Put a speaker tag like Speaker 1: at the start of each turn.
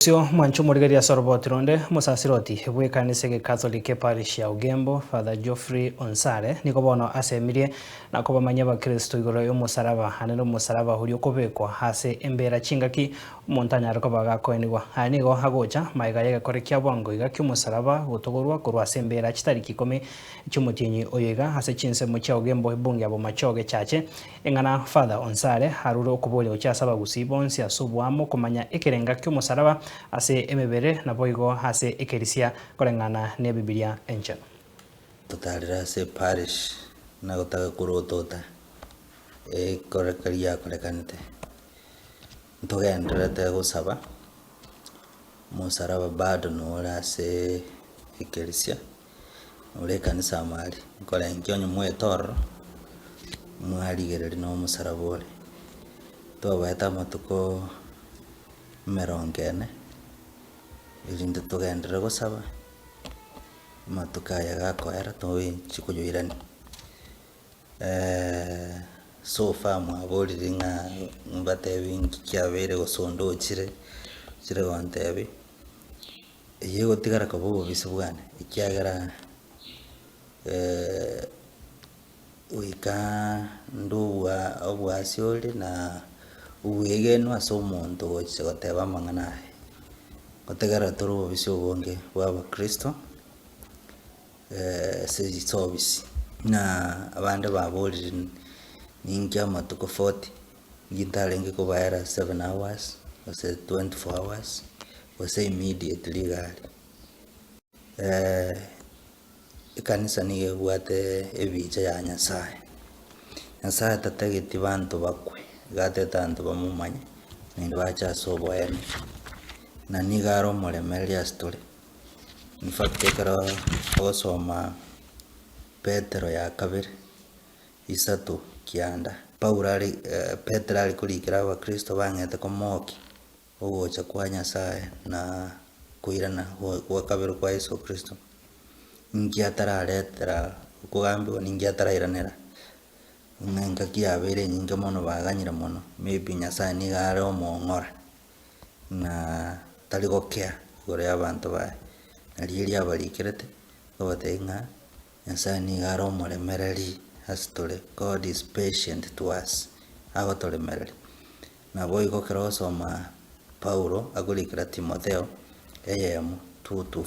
Speaker 1: Bosio mwanche omorigereria ase oroboti ronde, omosasiroti bw'ekanisa egekatholiki eparish ya Ogembo, Father Geoffrey Onsare, nigo bono asemirie na kobamanyia abakristo igoro y'omosaraba, ande nomosaraba oria okobekwa ase embera chingaki omonto anyare koba gakoenigwa. Aya nigo agocha magega y'egekore kia bwango iga ki'omosaraba gotogorwa korwa ase embera chitariki ikomi chi'omotienyi oyo iga ase chinsemo chia Ogembo ebunge ya Bomachoge Chache Eng'ana Father Onsare arure okoboria gochia ase abagusii bonsi ase oboamo komanya ekerenga ki'omosaraba ase emebere naboigo ase ekerisia koreng'ana n'Ebibilia Enchenu.
Speaker 2: Totarire ase eparish na gotaka korotota ekoreka riakorekanete, ntogendererete gosaba, omosaraba bado nore ase ekerisia. Ore ekanisa amo aria, nkorenkia onye mwaete ororo, mwarigereria na omosaraba ore. Twabaete amatuko emerongo ene, erinde togenderere gosaba, amatuko aya gakoera tochi koyoirania. So far mwaborire ng'a mbatebi nki kiabeire gose onde ochire, ochire gontebia. Eyio egotigara koba obobisi bwane, ekiagera goika nde obwa obwasi ore na obwegenwa ase omonto ogochia goteba amang'ana aya. Gotegerera tore obobisi obonge bwa abakristo ase chisobisi, na abande baborire ninki amatuko forty. Inki ntarenge kobaera 7 hours, gose 24 hours, gose immediately iga aria. Ekanisa nigo ebwate ebicha ya Nyasaye. Nyasaye tatageti banto bakwe, iga atagete abanto bamomanye, naende bache ase oboene. Na nigo are omoremereria ase tore. In fact ekero ogosoma Petero ya kabere. Isato kianda. Paulo are Petero are korikera abakristo bang'ete komokia ogocha kwa Nyasae na koirana gwa kabere kwa Yeso Kristo. Inki atararetera okogambigwa, ninki atarairanera? Ng'a engaki yabeire enyinge mono baganyire mono, maybe Nyasae nigo are omong'ora, na tari gokea igoro y'abanto baye. Nario erio abarikerete, obatebia ng'a. Nyasae nigo are omoremereri ase tore, God is patient to us, agotoremereria. Naboigo ekero ogosoma Paulo akorikera Timotheo, eyemo 2 to 4.